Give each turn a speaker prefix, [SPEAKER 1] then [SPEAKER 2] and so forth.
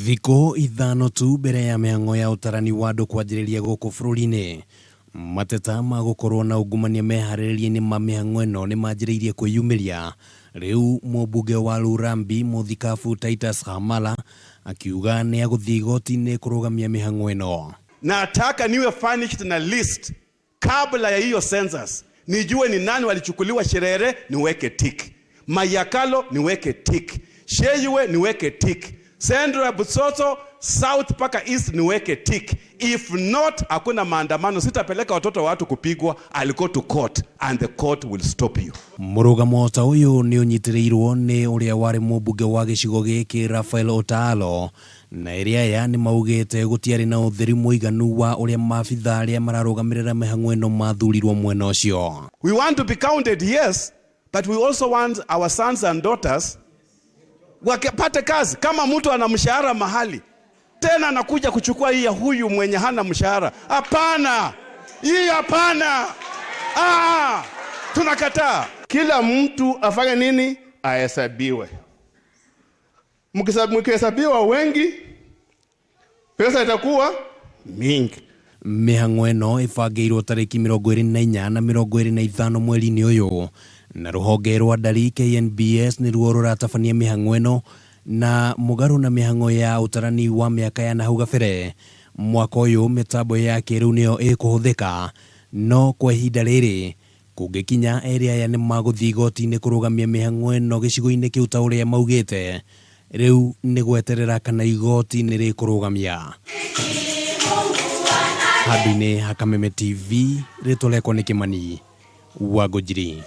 [SPEAKER 1] Thikũ ithano tu mbere ya mĩhang'o ya ũtarani wa andũ kwanjĩrĩria gũkũ bũrũri-inĩ, mateta ma gũkorwo na ungumania meharĩrĩria-inĩ ma mĩhang'o ĩno nĩ manjĩrĩirie kwĩyumĩria. Rĩu mũmbunge wa Lurambi mũthikabu Titus Hamala akiuga nĩ agũthiĩ igoti-inĩ kũrũgamia mĩhang'o ĩno.
[SPEAKER 2] Nataka niwe furnished na list kabla ya hiyo census, nijue ni nani walichukuliwa Shirere niweke tick, Mayakalo niweke tick, Sheyue niweke tick, Central ya Butsotso South mpaka East niweke tick. If not, hakuna maandamano, sitapeleka watoto wa watu kupigwa. I'll go to court and the court will stop you.
[SPEAKER 1] Mũrũgamo ta ũyũ nĩ ũnyitĩrĩirwo nĩ ũrĩa warĩ mũmbunge wa gĩcigo gĩkĩ Raphael Otaalo na erĩ aya nĩ maugĩte gũtiarĩ na ũtheri mũiganu wa ũrĩa maabitha arĩa mararũgamĩrĩra mĩhang'o ĩno mathurirwo mwena ũcio.
[SPEAKER 2] We want to be counted, yes, but we also want our sons and daughters wakipate kazi. Kama mtu ana mshahara mahali tena anakuja kuchukua hii ya huyu mwenye hana mshahara, hapana, hii hapana. Ah, tunakataa.
[SPEAKER 3] Kila mtu afanye nini? Ahesabiwe. Mkihesabiwa wengi, pesa itakuwa mingi.
[SPEAKER 1] Mĩhang'o ĩno ĩbangĩirwo tarĩki 24 na 25 mweri-inĩ ũyũ na rũhonge rwa ndari KNBS nĩruo rũratabania mĩhang'o ĩno na mũgarũ na mĩhang'o ya ũtarani wa mĩaka ya nahau gabere. Mwaka ũyũ mĩtambo ya kĩrĩu nĩyo ĩkũhũthĩka no kwa ihinda rĩrĩ kũngĩkinya erĩ aya nĩ magũthiĩ igoti-inĩ kũrũgamia mĩhang'o ĩno gĩcigo-inĩ kĩu ta ũrĩa maugĩte. Rĩu nĩ gweterera kana igoti nĩ rĩkũrũgamia. Handũ-inĩ ha Kameme TV, rĩtwa rĩakwa nĩ Kĩmani wa Ngũnjiri.